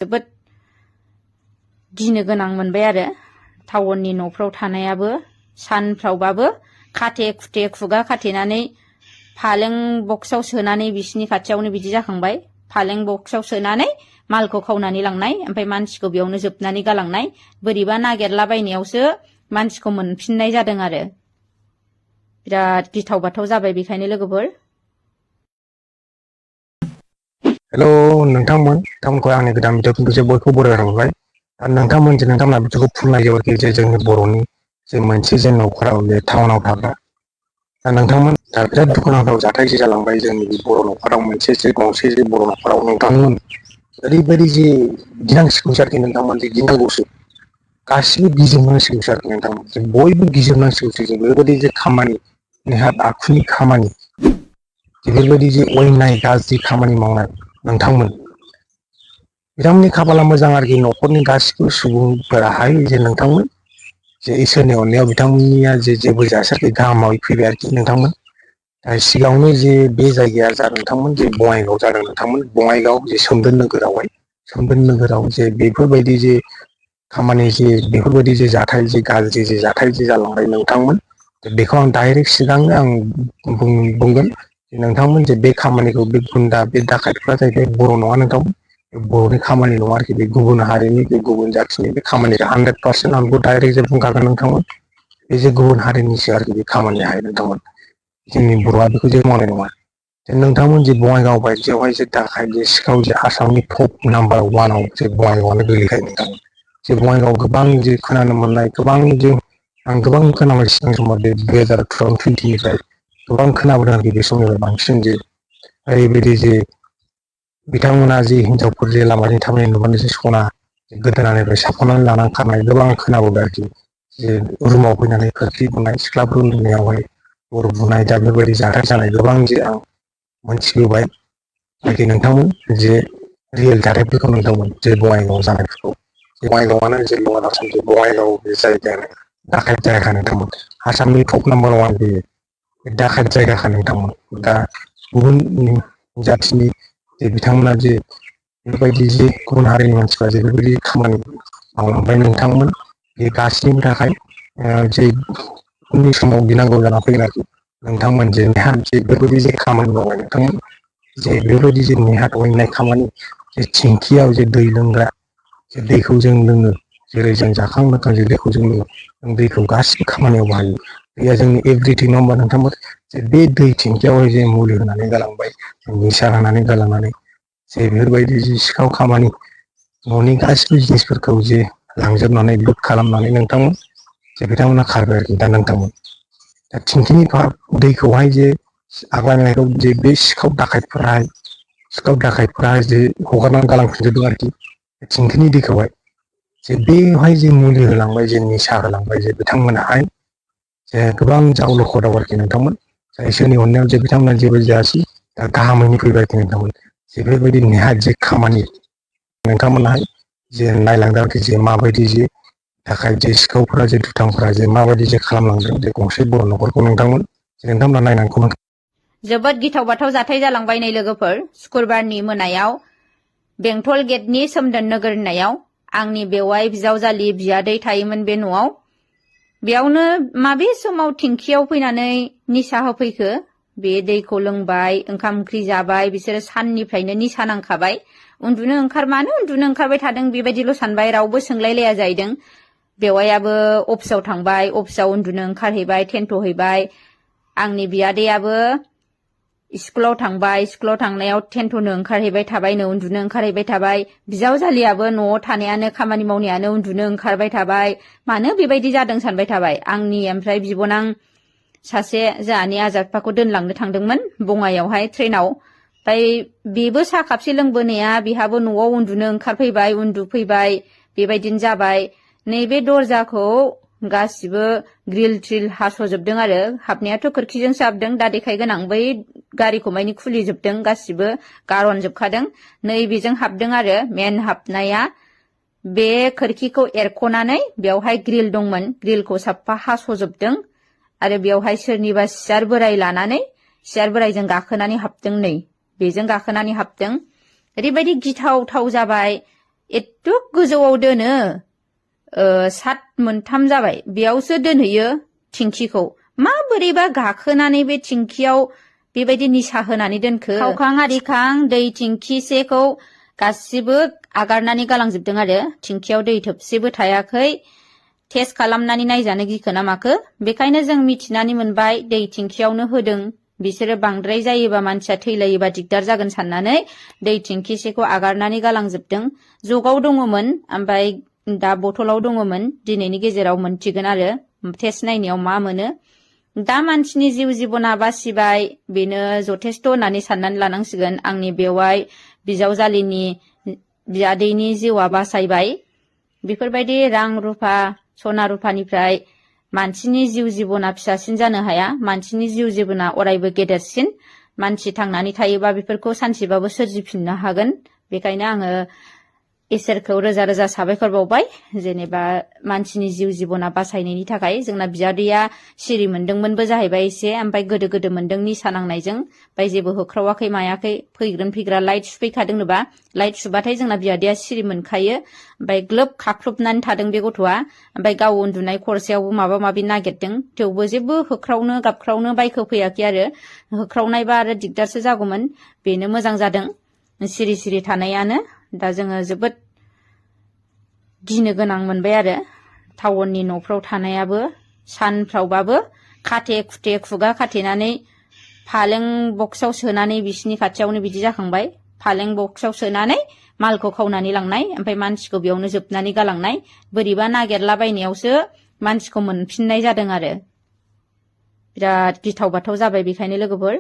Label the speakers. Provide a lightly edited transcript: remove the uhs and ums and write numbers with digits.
Speaker 1: जोबोद गिनो गोनां मोनबाय आरो टाउननि न'फ्राव थानायाबो सानफ्रावबाबो खाथे खुथे खुगा खाथेनानै फालें बक्सआव सोनानै बिसिनि खाथियावनो बिदि जाखांबाय। फालें बक्सआव सोनानै मालखौ खावनानै लांनाय ओमफ्राय मानसिखौ बेयावनो जोबनानै गालांनाय बोरैबा नागिरलाबायनायावसो मानसिखौ मोनफिननाय जादों आरो बिराद गिथाव बाथाव जाबाय बेखायनो लोगोफोर।
Speaker 2: हेल' नोंथांमोनखौ आंनि गोदान भिडिअखौ बयखौबो बरायना हरबाय। नोंथांमोना भिडिअखौ फोरमायोखि जे जोंनि बर'नि जे मोनसे जे न'खराव जे टाउनाव थाग्रा नोंथांमोन दा बिराद दुखुनांथाव जाथाय जे जालांबाय जोंनि बर' न'खराव मोनसे जे गंसे जे बर' न'खराव नोंथांमोन ओरैबायदि जे गिनांसिगौ आरोखि नोंथांमोन जे गिनांगौसो गासिबो गिजोबनांसिगौसो आरोखि नोंथांमोन जों बयबो गिजोबनांसिगौसो जों बेबायदि जे खामानि नेहाथ आखुनि खामानि बेफोरबायदि जे अयनाय गाज्रि खामानि मावनाय नोंथांमोन बिथांमोननि खाफाला मोजां आरोखि न'खरनि गासिबो सुबुंफोराहाय जे नोंथांमोन जे इसोरनि अननायाव बिथांमोननिया जे जेबो जायासै गाहामाव फैबाय आरोखि नोंथांमोन। सिगाङावनो जे बे जायगाया जादों नोंथांमोन जे बङाइगाव जादों नोंथांमोन बङाइगाव जे सोमदोन नोगोराव जे बेफोरबायदि जे खामानि जे बेफोरबायदि जे जाथाय जे गाज्रि जे जाथाय जे जालांबाय नोंथांमोन बेखौ आं डाइरेक्ट सिगांनो आं बुंगोन नोंथांमोन जे बे खामानिखौ बे गुन्दा बे दाखायतफ्रा जाहैबाय बर' नङा नोंथांमोन बर'नि खामानि नङा आरोखि बे गुबुन हारिनि बे गुबुन जाथिनि बे खामानिया 100% आंबो डाइरेक्ट जे बुंखागोन नोंथांमोन बे जे गुबुन हारिनिसो आरोखि बे खामानियाहाय नोंथांमोन जोंनि बर'आ बेखौ जे मावनाय नङा। नोंथांमोन जे बङाइगाव बायदियावहाय जे दाखायत जे सिखाव जे आसामनि टप नाम्बार 1आव जे बङाइगावआनो गोलैखायो नोंथांमोन जे बङाइगाव गोबां जे खोनानो मोननाय गोबां जे आं गोबां खोनाबाय सिगां समाव बे 2020निफ्राय गोबां खोनाबोदों आरोखि बे समनिफ्राय बांसिन जे ओरैबायदि जे बिथांमोना जे हिनजावफोर जे लामाजों थाबायनाय नुबानो जे सना गोदोनानिफ्राय साख'नानै लानानै खारनाय गोबां खोनाबोदों आरोखि जे रुमाव फैनानै खोरखि बुनाय सिख्लाफोर उन्दुनायावहाय अर बुनाय दा बेबायदि जाथाय जानाय गोबां जे आं मोनथिबोबाय आरोखि नोंथांमोन जे रियेल जाथायफोरखौ नोंथांमोन जे बङाइगावआव जानायफोरखौ बङाइगावआनो जे लवार आसाम जे बङाइगाव बे जायगायानो दाखायत जायगा नोंथांमोन आसामनि टप नाम्बार 1 बेयो दाखायत जायगाखा नोंथांमोन। दा गुबुन जाथिनि जे बिथांमोना जे बेबायदि जे गुबुन हारिनि मानसिफ्रा जे बेबायदि खामानि मावलांबाय नोंथांमोन बे गासैनिबो थाखाय जे उननि समाव गिनांगौ जाना फैगोन आरोखि नोंथांमोन जे नेहाथ जे बेबायदि जे खामानि मावबाय नोंथांमोन जे बेबायदि जे नेहाथ अयनाय खामानि जे थिंखियाव जे दै लोंग्रा जे दैखौ जों लोङो जेरै जों जाखां लोंखां जे दैखौ जों लोङो जों दैखौ गासिबो खामानियाव बाहायो दैया जोंनि एभ्रिथिं नङा होमबा नोंथांमोन जे बे दै थिंखियावहाय जे मुलि होनानै गालांबाय निसा होनानै गालांनानै जे बेफोरबायदि जि सिखाव खामानि न'नि गासिबो जिनिसफोरखौ जे लांजोबनानै लुट खालामनानै नोंथांमोन जे बिथांमोना खारबाय आरोखि दा नोंथांमोन दा थिंखिनि दैखौहाय जे आग्लायनायखौ जे बे सिखाव दाखायतफोरा जे हगारनानै गालांफिनजोबदों आरोखि थिंखिनि दैखौहाय जे बेवहाय जे मुलि होलांबाय जे निसा होलांबाय जे बिथांमोनाहाय जे गोबां जावलखदाव आरोखि नोंथांमोन इसोरनि अननायाव जे बिथांमोना जेबो जायासै दा गाहामैनो फैबाय आरोखि नोंथांमोन जे बेबायदि नेहाथ जे खामानि नोंथांमोनाहाय जे नायलांदों आरोखि जे माबायदि जे दाखायत जे सिखावफोरा जे दुथांफोरा जे माबायदि जे खालामलांदों जे गंसे बर' न'खरखौ नोंथांमोन जे नोंथांमोना नायनांगौ।
Speaker 1: जोबोद गिथाव बाथाव जाथाय जालांबाय नै लोगोफोर शुक्रबारनि मोनायाव बेंटल गेटनि सोमदोन नोगोर होननायाव आंनि बेवाइ बिजावजालि बियादै थायोमोन बे न'आव बेयावनो माबे समाव थिंखियाव फैनानै निसा होफैखो बे दैखौ लोंबाय ओंखाम ओंख्रि जाबाय बिसोरो साननिफ्रायनो निसा नांखाबाय मानो उन्दुनो ओंखारबाय थादों बेबायदिल' सानबाय रावबो सोंलायलाया जाहैदों। बेवायाबो अफिसाव थांबाय अफिसाव उन्दुनो ओंखारहैबाय थेन्थ'हैबाय आंनि बियादैयाबो स्कुलाव थांबाय स्कुलाव थांनायाव थेन्थ'नो ओंखारहैबाय थाबायनो उन्दुनो ओंखारहैबाय थाबाय बिजावजालियाबो न'आव थानायानो खामानि मावनायानो उन्दुनो ओंखारबाय थाबाय मानो बेबायदि जादों सानबाय थाबाय आंनि ओमफ्राय बिबनां सासे जोंहानि आजारफाखौ दोनलांनो थांदोंमोन बङाइयावहाय ट्रेनाव ओमफ्राय बेबो साहा खापसे लोंबोनाया बेहाबो न'आव उन्दुनो ओंखारफैबाय उन्दुफैबाय बेबायदिनो जाबाय नैबे दरजाखौ गासिबो ग्रिल ट्रिल हास'जोबदों आरो हाबनायाथ' खोरखिजोंसो हाबदों दा देखायगोन आं बै गारिखौ मानि खुलिजोबदों गासिबो गारनजोबखादों नैबेजों हाबदों आरो मेन हाबनाया बे खोरखिखौ एरख'नानै बेवहाय ग्रिल दंमोन ग्रिलखौ साफा हास'जोबदों आरो बेवहाय सोरनिबा सियार बोराय लानानै सियार बोरायजों गाखोनानै हाबदों नै बेजों गाखोनानै हाबदों ओरैबायदि गिथाव थाव जाबाय एथ' गोजौआव दोनो सात मोनथाम जाबाय बेयावसो दोनहैयो थिंखिखौ माबोरैबा गाखोनानै बे थिंखियाव बेबायदि निसा होनानै दोनखो खावखां आरिखां दै थिंखिसेखौ गासिबो आगारनानै गालांजोबदों आरो थिंखियाव दै थोबसेबो थायाखै टेस्ट खालामनानै नायजानो गिखो ना माखो बेखायनो जों मिथिनानै मोनबाय दै थिंखियावनो होदों बिसोरो बांद्राय जायोबा मानसिया थैलायोबा दिगदार जागोन साननानै दै थिंखिसेखौ आगारनानै गालांजोबदों जगाव दङमोन ओमफ्राय दा बथलाव दङमोन दिनैनि गेजेराव मोनथिगोन आरो टेस्ट नायनायाव मा मोनो दा मानसिनि जिउ जिबना बासिबाय बेनो जथेस्थ' होननानै साननानै लानांसिगोन आंनि बेवाय बिजावजालिनि बियादैनि जिउआ बासायबाय बेफोरबायदि रां रुफा सना रुफानिफ्राय मानसिनि जिउ जिबना फिसासिन जानो हाया मानसिनि जिउ जिबना अरायबो गेदेरसिन मानसि थांनानै थायोबा बेफोरखौ सानसेबाबो सोरजिफिननो हागोन बेखायनो आङो इसोरखौ रोजा रोजा साबायखर बावबाय जेनेबा मानसिनि जिउ जिबना बासायनायनि थाखाय जोंना बियादैया सिरि मोनदोंमोनबो जाहैबाय एसे ओमफ्राय गोदो मोनदों निसा नांनायजों ओमफ्राय जेबो होख्रावाखै मायाखै फैग्रा लाइट सुफैखादोंनोबा लाइट सुबाथाय जोंना बियादैया सिरि मोनखायो ओमफ्राय ग्लोब खाख्रुबनानै थादों बे गथ'आ ओमफ्राय गाव उन्दुनाय खरसायावबो माबा माबि नागिरदों थेवबो जेबो होख्रावनो गाबख्रावनो बायखोफैयाखै आरो होख्रावनायबा आरो दिगदारसो जागौमोन बेनो मोजां जादों सिरि सिरि थानायानो दा जोङो जोबोद गिनो गोनां मोनबाय आरो टाउननि न'फ्राव थानायाबो सानफ्रावबाबो खाथे खुथे खुगा खाथेनानै फालें बक्सआव सोनानै बिसिनि खाथियावनो बिदि जाखांबाय फालें बक्सआव सोनानै मालखौ खावनानै लांनाय ओमफ्राय मानसिखौ बेयावनो जोबनानै गालांनाय बोरैबा नागिरलाबायनायावसो मानसिखौ मोनफिननाय जादों आरो बिराद गिथाव बाथाव जाबाय बेखायनो लोगोफोर